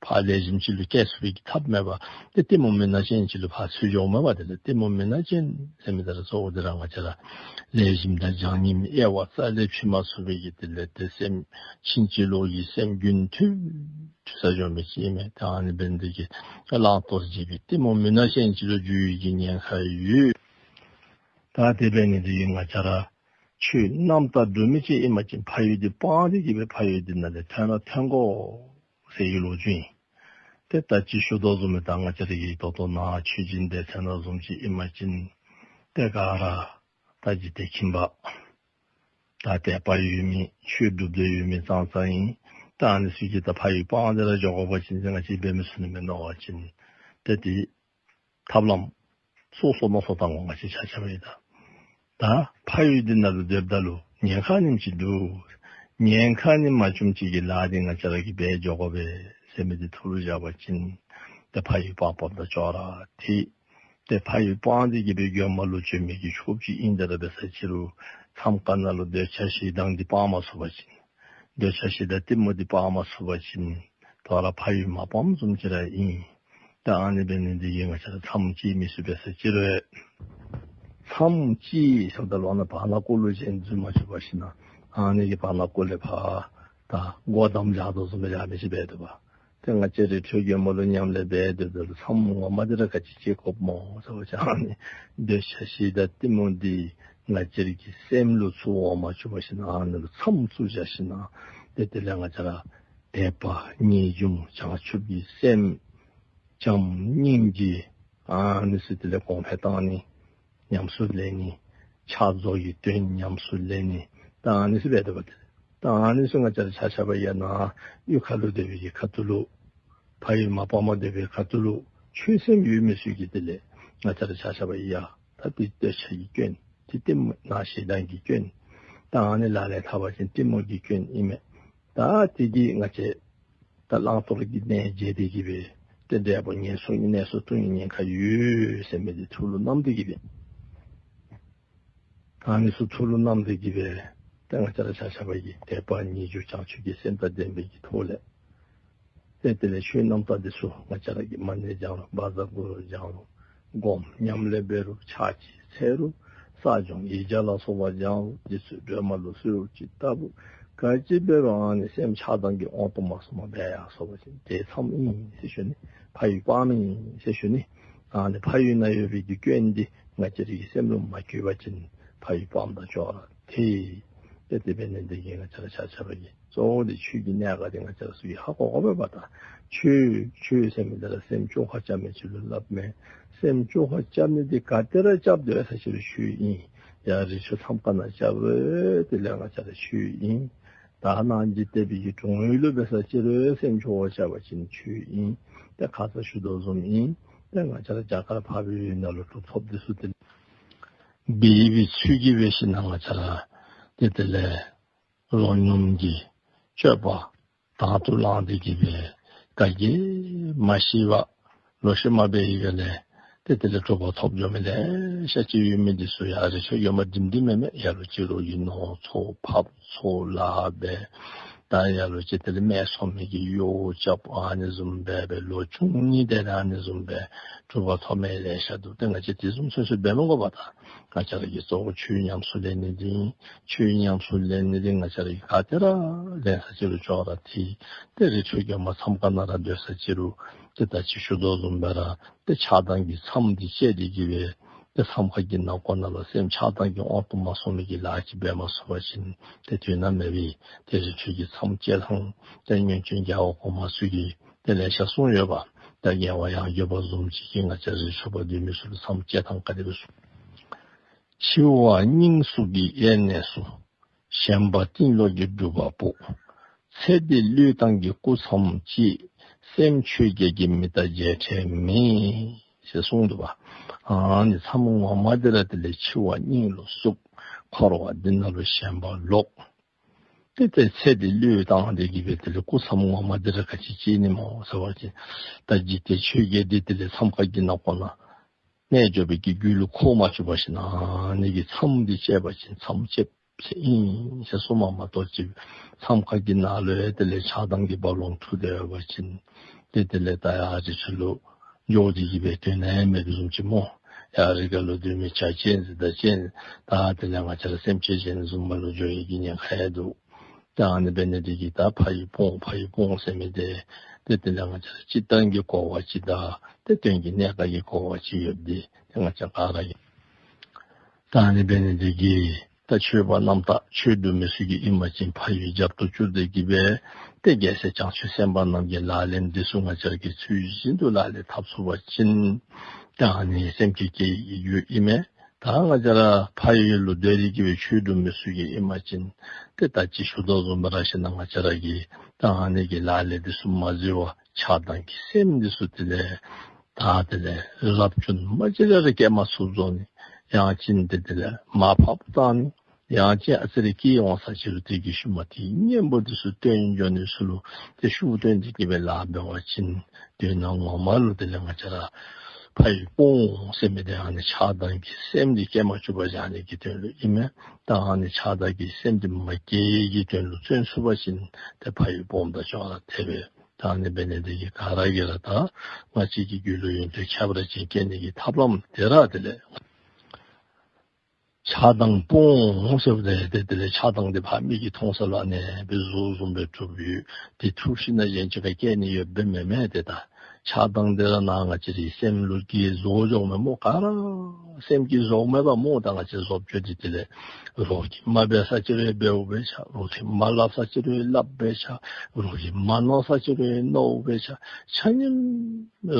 ཕར་ལེགས་ཤོམ་ཅིག་ལུ་བསྐྱལ་ཚུགས་པའི་གི་ཐབས་མེད་པར་ཏེ་གཏི་མུག་མུན་ནག་ཅན་ཅིག་ལུ་ཕར་ཚུད་འགྱོཝ་མས་པ། དེ་ལས་གཏི་མུག་མུན་ནག་ཅན་ཟེར་མི་འདི་ར་གཙོ་བོ་འདི་ར་ང་བཅས་ར་ལེགས་ཤོམ་དང་བྱང་ཉེས་དབྱེ་བ་རྩ་ལས་ཕྱེ་མ་ཚུགས་པའི་གི་དེ་ལས་ཏེ་སེམས་ཕྱིན་ཅི་ལོག་གི་སེམས་རྒྱུན་མཐུད་མཐུད་ས་འགྱོ་མི་ཅིག་ཨིན་མས། ད་ཨ་ནི་འབད་ནི་འདི་གིས་བླང་དོར་བརྗེད་པའི་གཏི་མུག་མུན་ནག་ཅན་ཅིག་ལུ་འགྱུར་བའི་གི་ཉེན་ཁ་ཡོད། ད་དེ་འབད་ནི་འདི་གིས་ང་བཅས་ར་ཆོས་རྣམ་དག་སྒྲུབ་མི་ཅིག་ཨིན་པ་ཅིན་ཕ་ཡུལ་འདི་སྤང་སྟེ་གི་སྦེ་ཕ་ཡུལ་འདི་ནང་ལས་ཐོན་ར་ཐོན་དགོ་ཟེར་གྱི་ལོ་རྒྱུས་ཨིན། ཏེ་ད་ཅི་ཞུ་དོ་བཟུམ་སྦེ་ད་ང་བཅས་ར་གི་ད་ལྟོ་ནཱ་ཆོས་སྦྱིན་སྡེ་ཚན་ནང་བཟུམ་ཅིག་ཨིན་པ་ཅིན་ཏེ་ག་ར་ད་འཇིག་རྟེན་ཁྱིམ་པ་ད་དད་པ་ཡོད་མི་ཆོས་སྒྲུབ་འདོད་ཡོད་མི་ཙང་ཙང་ཨིན། ད་ཨ་ནི་ཚུ་གིས་ད་ཕ་ཡུལ་སྤང་སྟེ་ར་འགྱོ་དགོ་པ་ཅིན་ཏེ་ང་བཅས་འབད་མི་ཚུགས་ནི་མས་མནོ་བ་ཅིན་ཏེ་དེ་ཐབས་ལམ་སོ་སོ་མནོ་བསམ་བཏང་དགོ། ང་བཅས་ཆ་ཁྱབ་ཡང་ད་ད་ཕ་ཡུལ་འདི་ནང་ལུ་སྡོདཔ་ད་ལུ་ཉེན་ཁ་ཨ་ནེམ་ཅིག་འདུག། ཉེན་ཁ་ཨ་ནི་མ་བྱུངམ་ཅིག་གི་ལཱ་འདི་ང་བཅས་ར་གིས་འབད་འགྱོ་དགོ་པས་ཟེར་མི་འདི་ཐུགས་ལུ་བཞག་པ་ཅིན་ཏེ་ཕ་ཡུལ་སྤང་སྤངམ་དང་ཅོག་ར་འཐད། ཏེ་ཕ་ཡུལ་སྤང་སྟེ་གི་སྦེ་མགོན་མ་ལུ་བྱོན་མི་གི་ཆོསཔ་ཅིག་ཨིན་ད་ར་འབད་ས་ཅིག་རུང་མཚམས་ཁང་ནང་ལུ་འདོད་ཆགས་ཞེ་སྡང་འདི་སྤང་མ་ཚུགས་པ་ཅིན་འདོད་ཆགས་ཞེ་སྡང་གཏི་མུག་འདི་སྤང་མ་ཚུགས་པ་ཅིན་དོ་རུང་ཕ་ཡུལ་མ་སྤངམ་བཟུམ་ཅིག་ར་ཨིན། ད་ཨ་ནི་འབད་ནི་འདི་གིས་ང་བཅས་ར་མཚམས་བཅད་མི་ཚུགས་པས་ཟེར་ཅི་རུང་ མཚམས་ཅིག་ཟེརཝ་ད་ལུ་ཨ་ནཱ་བར་ན་ཀོ་ལུ་གཞན་འཛུལ་མ་བཅུག་པར་ཞིནམ་ཨ་ནི་གི་བར་ན་ཀོ་ལས་ཕར་ད་སྒོ་བསྡམ་བཞག་དོ་བཟུམ་སྦེ་ཨ་ནི་ཅིག་འབད་དོ་བ། ཏེ་ང་བཅས་རི་ཁྲོད་དགོན་པ་ལུ་ཉམས་ལེན་འབད་སྡོདཔ་ད་ལུ་མཚམས་ངོ་མ་འདི་ར་ག་ཅི་ཅིག་དགོཔ་སྨོ་ཟེར་བ་ཅིན་ཨ་ནི་འདོད་ཆགས་ཞེ་སྡང་གཏི་མུག་འདི་ང་བཅས་རའི་གི་སེམས་ལུ་ཚུར་འོང་མ་བཅུག་པར་ཞིནམ་ཨ་ནི་ལུ་མཚམས་བཙུགས་བཞག་ཞིནམ་ཏེ་དེ་ལས་ང་བཅས་ར་དད་པ་ངེས་འབྱུང་བྱང་ཆུབ་ཀྱི་སེམས་བྱམས་སྙིང་རྗེ་ཨ་ནི་ཚུ་དེ་ལས་གོང་འཕེལ་བཏང་ནི། ཉམས་སུ་ལེན་ནི། ཕྱག་རྫོགས་ཀྱི་དོན་ཉམས་སུ་ལེན་ནི། ད་ཨ་ནི་ཚུ་འབད་དོ་བ་ཏེ། ད་ཨ་ནི་ཚུ་ང་བཅས་ར་ཆ་ཁྱབ་ཡང་ན་གཡུས་ཁ་ལུ་སྡོད་པའི་གི་ཁ་ཐུག་ལུ་ཕ་ཡུལ་མ་སྤང་མ་སྡོད་པའི་ཁ་ཐུག་ལུ་ཆོས་སེམས་ཡོད་མི་ཚུ་གིས་དེ་ལས་ང་བཅས་ར་ཆ་ཁྱབ་ཡང་ད་འདི་འདོད་ཆགས་ཀྱི་སྐྱོན། འདི་གཏི་མུག་ན་ཞེ་སྡང་གི་སྐྱོན། ད་ཨ་ནི་ལག་ལེན་འཐབ་པ་ཅིན་གཏི་མུག་གི་སྐྱོན་ཨིན་མས། ད་དེ་གིས་ང་བཅས་ད་བླང་དོར་གྱི་གནས་བརྗེད་དེ་གི་སྦེ་ཏེ་འབྲས་བུ་ངན་སོང་གི་གནས་སུ་ལྟུང་ནིའི་ཉེན་ཁ་ཡོད་ཟེར་མི་འདི་ཐུགས་ལུ་བསྣམས་ཏེ་གི་སྦེ་ཨ་ནི་ཚུ་ཐུགས་ལུ་བསྣམས་ཏེ་གི་སྦེ་ཏེ་ང་བཅས་ར་ཆ་ཁྱབ་ཀྱིས་དད་པ་ངེས་འབྱུང་བྱང་ཆུབ་ཀྱི་སེམས་དང་ལྡན་པའི་གི་ཐོག་ལས་ཏེ་དེ་ལས་ཆོས་རྣམ་དག་འདི་ཚུ་ང་བཅས་ར་གིས་མ་ཎི་བགྱང་རུང་བཛྲ་གུ་རུ་བགྱང་རུང་སྒོམ་ཉམས་ལེན་འབད་རུང་ཕྱག་ཅིག་འཚལ་རུང་བསགས་སྦྱོང་ཡིག་བརྒྱ་ལ་སོགས་པ་བགྱང་རུང་རྗེ་བཙུན་སྒྲོལ་མ་ལུ་གསོལཝ་ཅིག་བཏབ་རུང་ག་ཅི་འབད་རུང་ཨ་ནི་སེམས་ཆགས་སྡང་གི་དབང་དུ་མ་སོང་བར་འབད་ཡར་སོང་པ་ཅིན་དེ་མཚམས་ཨིན་ཟེར་ཞུ་ནི། ཕ་ཡུལ་སྤངམ་ཨིན་ཟེར་ཞུ་ནི། ཨ་ནི་ཕ་ཡུལ་ནང་ཡོད་པའི་གི་སྐྱོན་འདི་ང་བཅས་རའི་གི་སེམས་ལུ་མ་བཀོད་པ་ཅིན་ཕ་ཡུལ་སྤངམ་དང་ཅོག་ར་འཐད། ཏེ་དེ་འབད་ནི་འདི་གིས་ང་བཅས་ར་ཆ་ཁྱབ་ཀྱིས་གཙོ་བོ་འདི་ཆོས་ཀྱི་གནད་འགག་འདི་ང་བཅས་ར་ཚུ་གིས་ཧ་གོ་དགོ་པས་པ། ད་ཆོས་ཆོས་ཟེར་མི་འདི་ར་སེམས་བཅོས་ཁ་རྐྱབ་མི་ཅིག་ལུ་སླབ་མས། སེམས་བཅོས་ཁ་རྐྱབ་ནི་འདི་ག་ཏེ་ར་རྐྱབ་སྡོད་ས་ཅི་རུང་ཆོས་ཨིན། ཡར་རི་ཁྲོད་མཚམས་ཁང་ནང་རྐྱབ་རུང་དེ་ལས་ང་བཅས་ར་ཆོས་ཨིན། ད་ནང་འཇིག་རྟེན་པའི་གི་གྲོང་ཡུལ་ལུ་འབད་ས་ཅི་རུང་སེམས་བཅོས་ཁ་རྐྱབ་པ་ཅིན་ཆོས་ཨིན། ཏེ་ཁ་ཙ་ཞུ་དོ་བཟུམ་ཨིན། ཏེ་ང་བཅས་ར་རྒྱ་གར་འཕགས་པའི་ཡུལ་ནང་ལུ་གྲུབ་ཐོབ་འདི་ཚུ་དེ་ལས་སྦས་པའི་ཚུལ་གྱིས་འབད་ཞིནམ་ང་བཅས་ར་ཏེ་དེ་ལས་རོ་སྙོམས་ཀྱི་སྤྱོད་པ་དང་དུ་བླངས་ཏེ་གི་སྦེ་ག་གིས་མ་ཤེས་པར་ལོག་ཤེས་མ་འབད་བའི་སྒང་ལས་ཏེ་དེ་ལས་གྲུབ་པ་ཐོབ་འགྱོ་མི་ལེ་ཤ་ཅིག་ཡོད་མི་འདི་ཚུ་ཡར་རི་ཁྲོད་དགོན་པ་འགྲིམ་འགྲིམ་མེན་མེན་ཡར་ལུ་ཅིག་རོགས་ཀྱིས་ནོར་འཚོ་ཕགཔ་འཚོ་ལཱ་འབད། ད་ཡར་ལུ་ཅིག་དེ་ལས་སྨད་འཚོང་མི་གི་གཡོག་རྐྱབ། ཨ་ནི་བཟུམ་སྦེ་སྦེ་ལོ་བཅུ་གཉིས་དེ་ལས་ཨ་ནི་བཟུམ་སྦེ་གྲུབ་པ་ཐོབ་མི་ལེ་ཤ་འདུག། ཏེ་ང་བཅས་དེ་བཟུམ་ཚུན་ཚོད་འབད་མི་དགོ་པས། ད་ང་བཅས་ར་གིས་གཙོ་བོ་ཆོས་ཉམས་སུ་ལེན་ནི་འདི་ཨིན། ཆོས་ཉམས་སུ་ལེན་ནི་འདི་ང་བཅས་ར་གིས་ག་ཏེ་ར་ལེན་ས་ཅི་རུང་ཅོག་ར་འཐད། ཏེ་རི་ཁྲོད་དགོན་པ་མཚམས་ཁང་ནང་ར་སྡོད་ས་ཅི་རུང་ཏེ་ད་ཅི་ཞུ་དོ་བཟུམ་སྦེ་ར་ཏེ་ཆགས་སྡང་གི་མཚམས་འདི་བཅད་དེ་གི་སྦེ་ཏེ་མཚམས་ཁང་གི་ནང་ཁོག་ནང་ལུ་སེམས་ཆགས་སྡང་གི་དབང་དུ་མ་སོང་མི་གི་ལཱ་ཅིག་འབད་མ་ཚུགས་པ་ཅིན་ཏེ་དོན་དག་མེད་པས། ཏེ་རི་ཁྲོད་ཀྱི་མཚམས་བཅད་ཐངས་ཏེ་སྔོན་བྱོན་རྒྱལ་བ་གོང་མ་ཚུ་གིས་ཏེ་ལེ་ཤ་གསུངས་ཡོད་པ། ད་རྒྱལ་བ་ཡང་དགོན་པ་བཟུམ་ཅིག་གིས་ང་བཅས་རི་ཁྲོད་པ་སྡོད་མི་ཚུ་ལུ་མཚམས་བཅད་ཐངས་ག་དེ་སྦེ་གསུངས། འཆི་བ་སྙིང་ཟུག་གི་དབེན་གནས་སུ། ཞེན་པ་གཏིང་ལོག་གི་སྒྲུབ་པ་པོ། ཚེ་འདི་བློས་བཏང་གི་སྐུ་མཚམས་བཅད། སེམས་ཆོས་བརྒྱད་ཀྱི་མི་རྟག་མཇལ་འཕྲད་མེད། ཟེར་གསུངས་འདུག་པ། ཨ་ནི་མཚམས་ངོ་མ་འདི་ར་དེ་ལས་འཆི་བ་སྙིང་ལུ་ཟུག། འཁོར་བ་འདི་ནང་ལུ་ཞེན་པ་ལོག། ཏེ་ཏེ་ཚེ་འདི་བློས་བཏང་སྟེ་གི་སྦེ་དེ་ལས་སྐུ་མཚམས་ངོ་མ་འདི་ར་ག་ཅི་བཅད་ནི་སྨོ་ཟེར་བ་ཅིན་ད་འཇིག་རྟེན་ཆོས་བརྒྱད་འདི་དེ་ལས་མཚམས་ཁང་གི་ནང་ཁོག་ནང་རྣལ་འབྱོར་པའི་གི་རྒྱུད་ལུ་འཁོར་མ་བཅུག་པ་ཅིན་ཨ་ནི་གི་མཚམས་འདི་བཅད་པ་ཅིན་མཚམས་བཅད་ཨིན་ཟེར་གསུངམ་མ་གཏོགས་ཅིག་མཚམས་ཁང་གི་ནང་ལུ་ཡང་དེ་ལས་ཆགས་སྡང་གི་རྦ་ཀློང་འཁྲུགས་ཏེ་ཡོད་པ་ཅིན་ཏེ་དེ་ལས་ད་ཡར་རི་ཁྲོད་ལུ་འགྱོ་སྟེ་གི་སྦེ་དོན་ནི་མེད་པའི་བཟུམ་ཅིག་སྨོ། ཡར་རི་ཁ་ལུ་སྡོད་མི་བྱ་ཅན་འདི་དང་ཅན་ད་དེ་ལས་ང་བཅས་ར་སེམས་ཅན་གཞན་བཟུམ་མ་ལུ་འགྱོ་ནི་གི་ཉེན་ཁ་ཡང་འདུག། ད་ཨ་ནི་འབད་ནི་འདི་གིས་ད་ཕ་ཡུལ་སྤོང་ཕ་ཡུལ་སྤོང་ཟེར་མི་འདི་ཏེ་དེ་ལས་ང་བཅས་ར་སྤྱིར་བཏང་གི་གོ་བ་ཅིག་དང་ཏེ་དོན་གྱི་གནད་འགག་གི་གོ་བ་ཅིག་ཡོད་དེ། ཏེ་ང་བཅས་ག་ར་གིས་ད་ཨ་ནི་འབད་ནི་འདི་གིས་ད་ཆོས་པ་རྣམ་དག་ཆོས་སྒྲུབ་མི་ཚུ་གིས་ཨིན་པ་ཅིན་ཕ་ཡུལ་རྒྱབ་ཏུ་བསྐྱུར་ཏེ་གི་སྦེ་ཏེ་རྒྱལ་སྲས་བྱང་ཆུབ་སེམས་དཔའ་རྣམས་ཀྱི་ལག་ལེན་འདི་ཚུ་ང་བཅས་ར་གིས་ཚུལ་བཞིན་དུ་ལག་ལེན་འཐབ་ཚུགས་པ་ཅིན་ད་ཨ་ནི་སེམས་བསྐྱེད་ཀྱི་རྒྱུ་ཨིན་མས། ད་ང་བཅས་ར་ཕ་ཡུལ་ལུ་སྡོད་དེ་གི་སྦེ་ཆོས་སྒྲུབ་མི་ཚུ་གིས་ཨིན་པ་ཅིན་ཏེ་ད་ཅི་ཞུ་དོ་བཟུམ་སྦེ་ར་ཞིནམ་ང་བཅས་ར་གིས་ད་ཨ་ནི་གི་ལག་ལེན་འདི་ཚུ་མ་བཟོ་བར་ཆགས་སྡང་གི་སེམས་འདི་ཚུ་དེ་ལས་ད་དེ་ལས་རབ་བྱུང་མ་གཞི་ལས་ར་སྐྱེ་མ་ཚུགསཔ་བཟོ་ནི། ཡང་ཅིན་ཏེ་དེ་ལས་མར་ཕབ་བཏང་ནི། ཡང་ཅིན་ཨ་ཙི་རེ་སྐྱེ་འོང་ས་ཅིག་རུང་དེ་གི་ཤུལ་མ་དེའི་གཉེན་པོ་འདི་ཚུ་བཏོན་འགྱོ་ནི་ཚུ་ལུ་ཏེ་ཤུགས་བཏོན་ཏེ་གི་སྦེ་ལཱ་འབད་བ་ཅིན་དོན་ངོ་མ་ལུ་དེ་ལས་ང་བཅས་ར་ཕ་ཡུལ་སྤོང་ཟེར་མི་འདི་ཨ་ནི་ཆགས་སྡང་གི་སེམས་འདི་སྐྱེ་མ་བཅུག་པར་བཞག་ནི་གི་དོན་ལུ་ཨིན་མས། ད་ཨ་ནི་ཆགས་སྡང་གི་སེམས་འདི་མ་སྐྱེ་གི་དོན་ལུ་བརྩོན་ཚུགས་པ་ཅིན་ཏེ་ཕ་ཡུལ་སྤོངམ་དང་ཅོག་ར་འཐད་པས། ད་ཨ་ནི་འབད་ནི་འདི་གིས་ག་ར་གིས་ར་ད་ང་བཅས་ཀྱི་རྒྱུད་ལུ་ཡོན་ཏན་ཁྱད་པར་ཅན་སྐྱེ་ནི་གི་ཐབས་ལམ་དེ་ར་དེ་ལས་ ཆགས་སྡང་སྤོང་ཟེརཝ་ད་ཏེ་དེ་ལས་ཆགས་སྡང་འདི་ཕར་མིག་གིས་མཐོང་ས་ལུ་ཨ་ནི་སྦེ་བཟོ་བཟུམ་སྦེ་གྲུབ་ཡོད། དེ་འཐུ་ཞིནམ་ན་གཞན་ཅིག་ཁར་སྐྱེལ་ནི་ཡོདཔ་མེན་མས། ཏེ་ད་ཆགས་སྡང་འདི་ར་ནཱ་ང་བཅས་རའི་སེམས་ལུ་གིས་བཟོ་འགྱོཝ་མས་སྨོ། ག་ར་སེམས་ཀྱིས་བཟོཝ་མས་པ་སྨོ། ད་ང་བཅས་བཟོ་བཅོས་འདི་དེ་ལས་རོགས་ཀྱིས་མ་འབད་ས་ཅིག་རུང་འབདཝ་སྦེ་ཆགས། རོགས་ཀྱིས་མ་སླབ་ས་ཅིག་རུང་སླབ་སྦེ་ཆགས། རོགས་ཀྱིས་མ་མནོ་ས་ཅིག་རུང་མནོཝ་སྦེ་ཆགས། ཆ་མཉམ་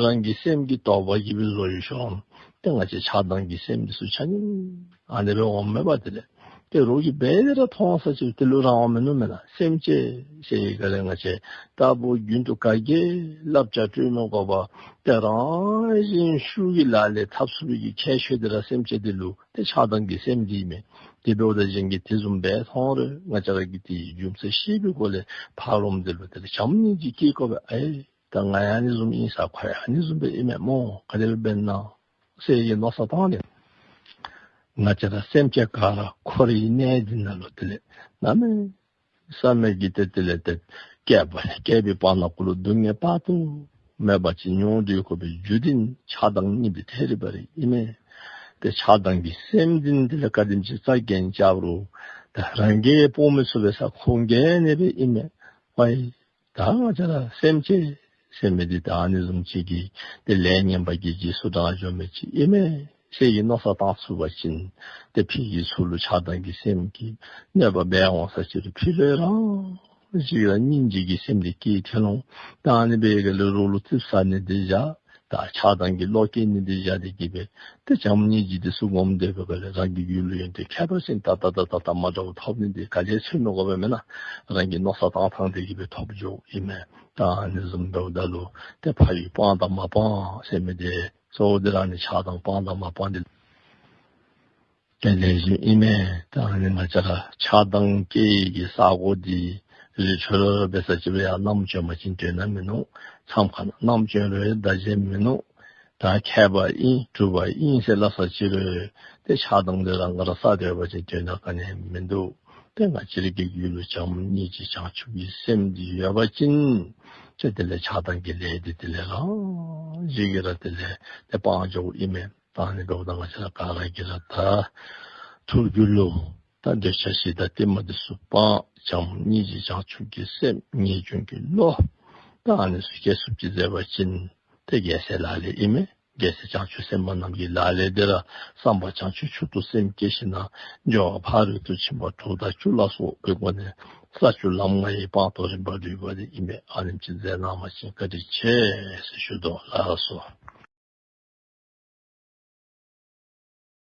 རང་གི་སེམས་ཀྱི་རྟོག་པ་གིས་སྦེ་བཟོ་ཡི་ཤོང་། ཏེ་ང་བཅས་ཆགས་སྡང་གི་སེམས་འདི་ཚུ་ཆ་མཉམ་ཨ་ནི་སྦེ་འོངམ་མས་པ། དེ་ལས་ཏེ་རོགས་ཀྱིས་འབད་དེ་ར་མཐོང་ས་ཅིག་དེ་ལུ་རང་དབང་མིན་ནུག་མེན་ན། སེམས་ཅན་ཟེར་བའི་སྒང་ལས་ང་བཅས་ད་བུ་རྒྱུན་དུ་ག་གིས་བསླབ་བྱ་སྤྲོད་མི་དགོ་པར་ཏེ་རང་བཞིན་ཤུགས་ཀྱིས་ལག་ལེན་འཐབ་ཚུགས་པའི་གི་ཁྱད་ཆོས་འདི་ར་སེམས་ཅན་འདི་ལུ་ཏེ་ཆགས་སྡང་གི་སེམས་འདི་ཨིན་མས། དེ་འབདཝ་ད་གཞན་གྱིས་དེ་བཟུམ་སྦེ་མཐོང་རུང་ང་བཅས་ར་གིས་དེའི་རྒྱུ་མཚན་ཤེས་པའི་སྒོ་ལས་ཕ་རོལམ་འདི་ལུ་དེ་ལས་བྱམས་སྙིང་རྗེ་སྐྱེ་དགོ་པས། ཨའེ་ད་ང་ཡང་ཨ་ནི་བཟུམ་ཨིན་ས། ཁོ་ཡང་ཨ་ནི་བཟུམ་སྦེ་ཨིན་མས་སྨོ། ག་དེ་སྦེ་འབད་ན་ཟེར་གྱི་མནོ་བསམ་བཏང་སྟེ་ང་བཅས་ར་སེམས་ཅན་ག་ར་འཁོར་བའི་གནས་འདི་ནང་ལུ་དེ་ལས་གནམ་མེད་ས་མེད་ཀྱི་ཏེ་དེ་ལས་ཏེ་བསྐལ་པ་བསྐལ་པའི་བར་ན་ཀུན་ལུ་སྡུག་བསྔལ་དཔག་ཏུ་མེད་པ་ཅིག་མྱོང་སྡོད་དགོ་པའི་རྒྱུ་འདི་ཆགས་སྡང་གཉིས་པོ་ཐད་རི་བ་རི་ཨིན་མས། ཏེ་ཆགས་སྡང་གི་སེམས་འདི་དེ་ལས་ག་དེམ་ཅིག་རྩ་འགེངས་རྐྱབ་རུང་ད་རང་གིས་སྤོང་མི་ཚུགས་པའི་ས་ཁོང་གིས་ཨ་ནི་སྦེ་ཨིན་མས། ཝའི་ད་ང་བཅས་ར་སེམས་ཅན་ཟེར་མི་འདི་ད་ཨ་ནི་བཟུམ་ཅིག་གི་ཏེ་ལས་ངན་པ་གི་རྗེས་སུ་འབྲང་འགྱོ་མི་ཅིག་ཨིན་མས་ཟེར་གྱི་མནོ་བསམ་བཏང་ཚུགས་པ་ཅིན་ཏེ་ཕར་གི་ཚུར་ལུ་ཆགས་སྡང་གི་སེམས་ཀྱིས་གནོད་པ་འབད་འོང་ས་ཅིག་རུང་ཕར་ལུ་རང་བཞིན་ར་སྙིང་རྗེ་གི་སེམས་འདི་སྐྱེ་ཐོན་འོང་། ད་ཨ་ནི་སྦེ་ག་ལས་རོགས་ལུ་ཙིགཔ་ཟ་ནི་འདི་བཞག། ད་ཆགས་སྡང་གི་བློ་སྐྱེ་ནི་འདི་བཞག་སྟེ་གི་སྦེ་ཏེ་བྱམས་སྙིང་རྗེ་འདི་ཚུ་སྒོམ་སྡོད་པའི་སྒང་ལས་རང་གི་རྒྱུད་ལུ་ཡོན་ཏན་ཁྱད་པར་ཅན་ད་ད་ད་ད་ད་མ་འདྲཝ་ཐོབ་ནི་འདི་ག་ལས་ཚོད་མི་དགོ་པས་མེན་ན། རང་གིས་མནོ་བསམ་བཏང་བཏང་སྟེ་གི་སྦེ་ཐོབ་འགྱོཝ་ཨིན་མས། ད་ཨ་ནི་བཟུམ་འབདཝ་ད་ལུ་ཏེ་ཕ་ཡུལ་སྤང་དང་མ་སྤང་ཟེར་མི་འདི་གཙོ་བོ་འདི་ར་ཨ་ནི་ཆགས་སྡང་སྤང་དང་མ་སྤང་འདི་ཏེ་ལེགས་ཤོམ་ཨིན་མས། ད་ཨ་ནི་ང་བཅས་ར་ཆགས་སྡང་སྐྱེ་ནི་གི་ས་སྒོ་འདི་རི་ཁྲོད་ལུ་འབད་ས་ཅིག་རུང་ཡར་བསྣམས་བྱོན་པ་ཅིན་དོན་དག་མིན་ནུག། མཚམས་ཁང་ནང་བསྣམས་བྱོན་རུང་བདག་གཞན་མིན་ནུག། ད་མཁས་པ་ཨིན་གྲུབ་པ་ཨིན་ཟེར་སླབ་ས་ཅིག་རུང་ཏེ་ཆགས་སྡང་འདི་རང་ག་ར་བསགས་སྡོད་པ་ཅིན་དོན་དག་ག་ནི་མིན་འདུག། ཏེ་ང་བཅས་ར་གི་རྒྱུད་ལུ་བྱམས་སྙིང་རྗེ་བྱང་ཆུབ་ཀྱི་སེམས་འདི་ཡོད་པ་ཅིན་ཏེ་དེ་ལས་ཆགས་སྡང་གི་ལས་འདི་དེ་ལས་རང་བཞིན་གྱིས་ར་དེ་ལས་ཏེ་སྤང་འགྱོཝ་ཨིན་མས། ད་ཨ་ནི་འབདཝ་ད་ང་བཅས་ར་ག་ར་གིས་ར་ད་ཐུགས་རྒྱུད་ལུ་ད་འདོད་ཆགས་ཞེ་སྡང་གཏི་མུག་འདི་ཚུ་སྤང་། བྱམས་སྙིང་རྗེ་བྱང་ཆུབ་ཀྱི་སེམས་ངེས་འབྱུང་གི་བློ་ད་ཨ་ནི་ཚུ་སྐྱེ་ཚུགསཔ་ཅིག་མཛད་པ་ཅིན་ཏེ་རྒྱལ་སྲས་ལག་ལེན་ཨིན་མས། རྒྱལ་སྲས་བྱང་ཆུབ་སེམས་དཔའ་རྣམས་ཀྱི་ལག་ལེན་འདི་ར་བསམ་པ་བྱང་ཆུབ་མཆོག་ཏུ་སེམས་བསྐྱེད་ཞིནམ་ན་སྦྱོར་བ་ཕ་རོལ་ཏུ་ཕྱིན་པ་དྲུག་དང་བཅུ་ལ་སོགས་པའི་སྒོ་ནས་ས་བཅུ་ལམ་ལྔ་ཡི་སྤངས་རྟོགས་རིམ་པ་བསྡུས་པ་འདི་ཨིན་མས། ཨ་ནེམ་ཅིག་མཛད་གནང་བ་ཅིན་བཀའ་དྲིན་ཆེ་ཟེར་ཞུ་དོ་ལགས་སོ།